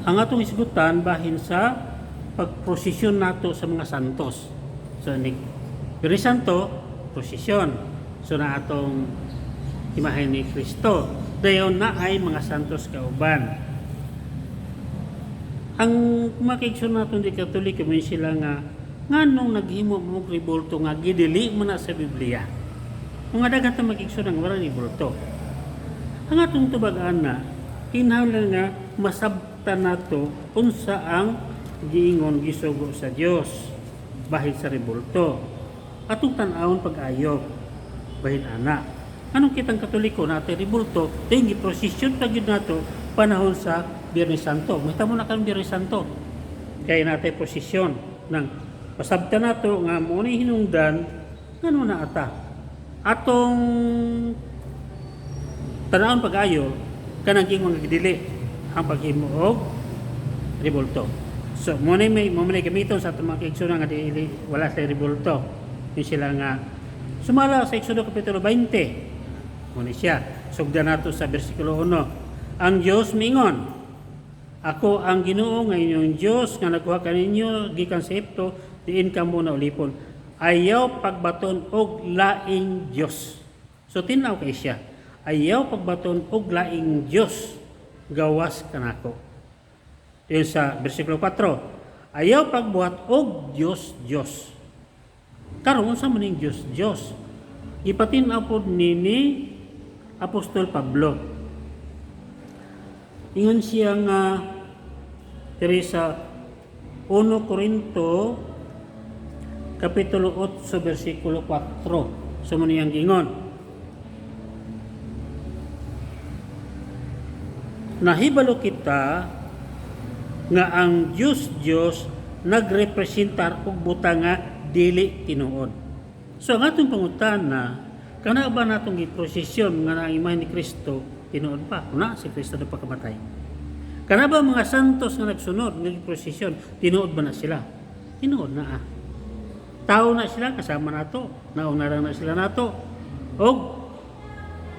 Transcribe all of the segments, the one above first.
Ang atong isgutan bahin sa pagprosesyon nato sa mga santos. So ni Biyernes Santo, prosesyon. So na atong imahen ni Kristo. Dayon na ay mga santos kauban. Ang makigsoon nato di Katoliko, may sila nga nganong naghimo mo og rebulto nga gidili mo na sa Biblia. Mga daghan ta makigsoon ang wala rebulto. Ang atong tubagaan na kinahanglan nga masabtan nato unsa ang giingon, gisugo sa Dios bahin sa rebulto. Atong tan-awon pag-ayo bahin ana. Anong kitang Katoliko natin rebulto, dayon giprosesyon pa gyud nato panahon sa Biyernes Santo. Mahitamo na karon Biyernes Santo. Kay natay prosesyon nang pasabtan nato nga mo ni hinungdan ngano na ata. Atong tanawon pag-ayo kanang gingon nga dili ang paghimo og rebulto. So mo ni may mo may gamiton sa atong mga kaigsoon nga dili wala sa rebulto. Yung sila nga sumala sa Exodo kapitulo 20. Mo ni siya. Sugdan nato sa bersikulo 1. Ang Dios miingon, "Ako ang Ginoo nga inyong Dios nga nagkuha kaninyo gikan sa Ehipto diin kamo naulipon. Ayaw pagbaton og laing Dios." So tin-aw kay siya. Ayaw pagbaton og laing Dios gawas kanako. Yun sa bersikulo 4. Ayaw pagbuhat og Dios Dios. Karon unsa man ning Dios Dios? Gipatin-aw pod ni Apostol Pablo. Ingon siya nga diri sa 1 Corinto kapitulo 8 bersikulo 4. So mo niyang gingon. Nahibalo kita nga ang Diyos Diyos nagrepresentar og butang nga dili tinuod. So ang atong pangutana, kana ba natong giprosesyon nga ang imahen ni Kristo tinuod pa? Una, si Kristo na pagkamatay. Kana ba mga santos nga nagsunod nga giprosesyon, tinuod ba na sila? Tinuod na ah. Tao na sila kasama nato, nauna ra na sila nato. Og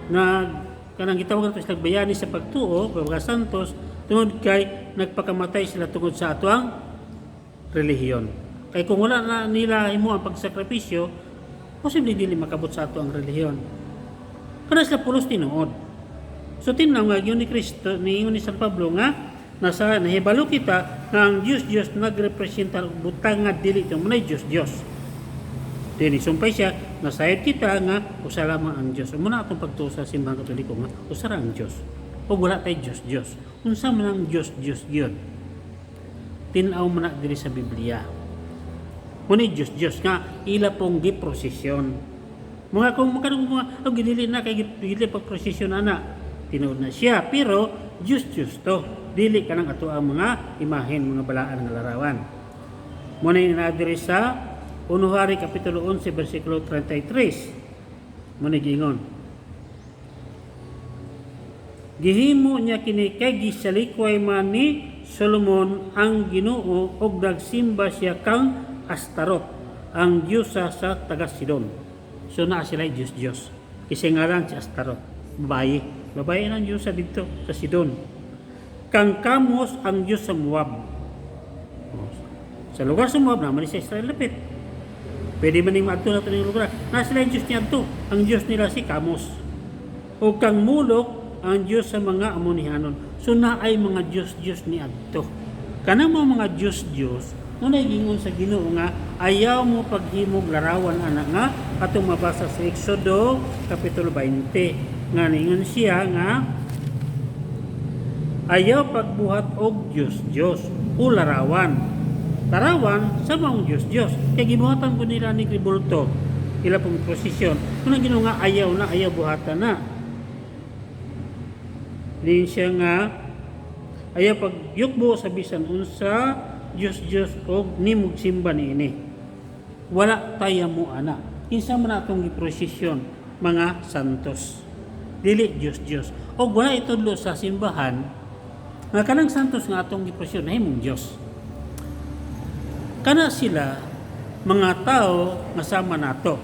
nag kanang gitawag nato sila bayani sa pagtuo, mga santos, tungod kay nagpakamatay sila tungod sa atoang relihiyon. Kay kung wala na nila himo ang pagsakripisyo, posible dili makabot sa ato ang relihiyon. Kana sila pulos tinuod. So tin-aw nga yun ni Kristo, ni ingon ni San Pablo nga nasa nahibalo kita nga ang Dios Dios nagrepresentar og butang nga dili ito manay Dios Dios. Dini sumpay siya, nasayod kita nga usa lamang ang Dios. Muna atong pagtuo sa Simbahan Katoliko nga usa ra ang Dios. Ug wala tay Dios Dios. Unsa man ang Dios Dios gyud? Tin-aw man na diri sa Biblia. Muna Dios Dios nga ila pong giprosesyon. Mga kung makadungog mga oh, gidili na kay gidili pag prosesyon ana. Tinuod na siya pero Dios Dios to. Dili kanang ato ang mga imahen, mga balaan nga larawan. Muna yung diri sa 1 Hari Kapitulo 11 versikulo 33. Muna gingon. Gihimo niya kini kay gisalikway man ni Solomon ang Ginoo ug nagsimba siya kang Astarot, ang diyosa sa taga Sidon. So naa sila Diyos Diyos. Kasi ngalan si Astarot, babae. Babae ng diyosa dito sa Sidon. Kang Kamos, ang Diyos sa Moab. Sa lugar sa Moab naman sa Israel lapit. Pwede man ning maadto nato ning lugar. Na sila yung Diyos niadto. Ang Diyos nila si Kamos. O kang Mulok, ang Diyos sa mga Amonihanon. So na ay mga Diyos-Diyos ni adto. Kana mo mga Diyos-Diyos, nunay gingon sa Ginoo nga ayaw mo paghimog larawan ana nga atong mabasa sa Exodo kapitulo 20 nga ningon siya nga ayaw pagbuhat og Diyos Diyos o larawan. Larawan sa maong Diyos Diyos. Kay gibuhatan ko nila ni Kribulto ila pong prosesyon. Kung ang Ginoo nga ayaw na, ayaw buhatan na. Din siya nga ayaw pagyukbo sa bisan unsa Diyos Diyos og nimog simba niini. Wala taya mo ana. Kinsa man atong giprosesyon mga santos. Dili Diyos Diyos. Og wala itudlo sa simbahan nga kanang santos nga atong giprosesyon nahimong Diyos. Kana sila mga tao nga sama nato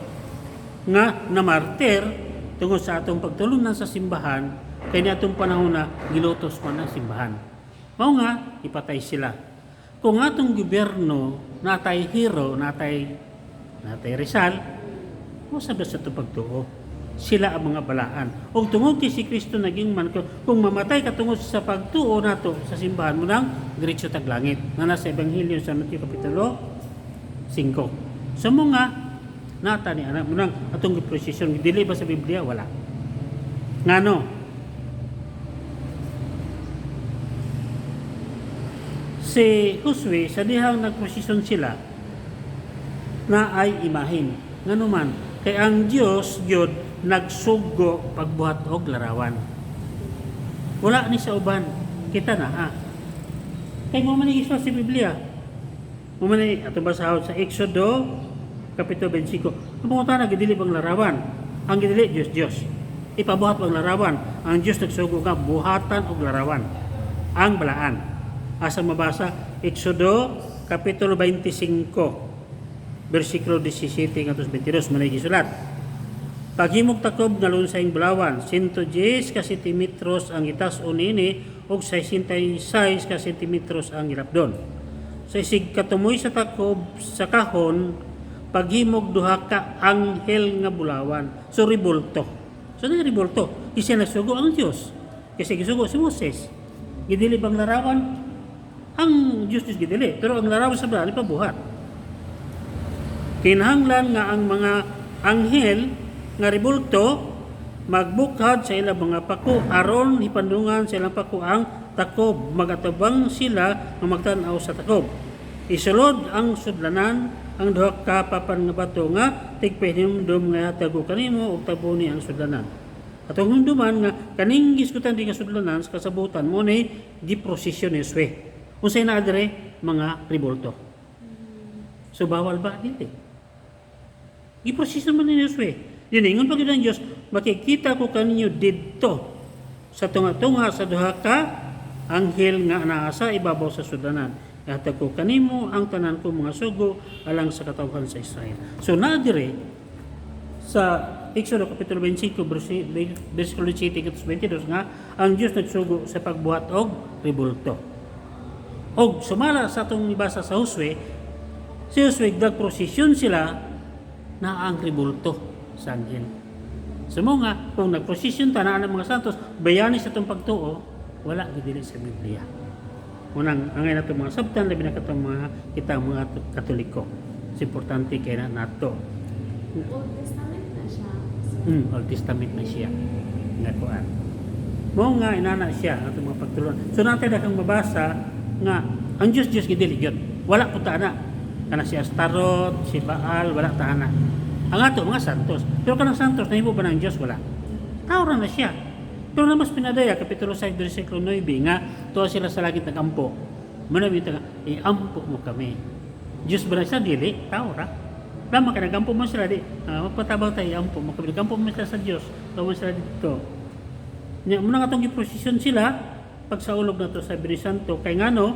nga namartir tungod sa atong pagtulunan sa simbahan, kay ni atong panahon na gilutos man ang simbahan. Mao nga ipatay sila. Kung atong gobyerno natay hero, natay Rizal, mo sa sa itong pagtuo. Sila ang mga balaan. Og tungod kay si Kristo naging man, kung mamatay ka tungod sa pagtuo nato sa simbahan mo nang diretso tag langit. Nga nasa Ebanghelyo sa Mateo Kapitulo 5. Sa mga nata ni anak mo nang atong giprosesyon, dili ba sa Biblia? Wala. Ngano? Si Josue, sa dihang nagprosesyon sila, na ay imahin. Ngano man, kay ang Dios gyud nagsugo pagbuhat og larawan. Wala ni sa uban, kita na ha. Kay mo man ni sa Biblia. Mo man ni atong basahon sa Exodo kapitulo 25. Ang pangutana, gidili bang larawan? Ang gidili Dios Dios. Ipabuhat bang larawan? Ang Dios nagsugo nga buhatan og larawan. Ang balaan. Asa mabasa? Exodo kapitulo 25 versikulo 17 ngadto 22 manay gisulat. Paghimog takob nga lunsayng bulawan, 110 ka sentimetros ang itas-on niini ug 66 ka sentimetros ang gilapdon. Sa isig katumoy sa takob sa kahon, paghimog duha ka anghel nga bulawan. So ribulto. So na ribulto. Kasi nagsugo ang Dios. Kasi gisugo si Moses. Gidili bang larawan? Ang Dios Dios gidili. Pero ang larawan sa balaan ipabuhat. Kinahanglan nga ang mga anghel nga ribulto magbukhad sa ilang mga pako aron hipandungan sa ilang pako ang takob, magatabang sila nga magtan-aw sa takob. Isulod ang sudlanan ang duha ka papan nga bato nga tigpahinumdom nga tago kanimo ug tabuni ang sudlanan. Atong hinumduman nga kaning gisgutan di nga sudlanan sa kasabutan mo ni giprosesyon ni Josue. Unsay naa dire? Mga ribulto. So bawal ba? Dili. Giprosesyon man ni Josue. Diningon pa gyud ang Dios, makikita ko kaninyo didto sa tunga-tunga sa duha ka anghel nga naa sa ibabaw sa sudlanan. Ihatag ko kanimo ang tanan ko mga sugo alang sa katawhan sa Israel. So naa dire sa Exodo Kapitulo 25 versikulo 7 ngadto 22 nga ang Dios nagsugo sa pagbuhat og rebulto. Og sumala sa atong ibasa sa Josue, si Josue nagprosesyon sila na ang rebulto sa anghel. So mo nga, kung nagprosesyon ta na ang mga santos, bayani sa itong pagtuo, wala gid dili sa Biblia. Unang angay nato mga sabtan, labi na katong mga kita mga Katoliko. So, importante kay na nato. Old Testament na siya. So, Old Testament na siya nga kuan. Mo nga inana siya atong mga pagtulunan. So natin na kang mabasa nga ang Dios Dios gidili gyud. Wala po ta na. Kana si Astaroth, si Baal, wala ta na. Ang ato mga santos. Pero kanang santos nahimo ba ng Dios? Wala. Tao ra na siya. Pero na mas pinadaya kapitulo 6 versikulo 9 nga tuwa sila sa langit nagampo. Muna nga iampo mo kami. Diyos ba na siya? Dili, tao ra. Lama ka nagampo mo sila di. Magpatabaw tayo iampo mo kami. Nagampo mo sila sa Dios. Tuwa sila dito. Nya muna nga atong giprosesyon sila pag saulog nato sa Biyernes Santo kay ngano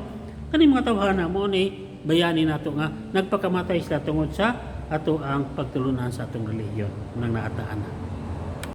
kani mga tawhana mo ni bayani nato nga nagpakamatay sila tungod sa ato ang pagtulunan sa atong relihiyon nang naataan na.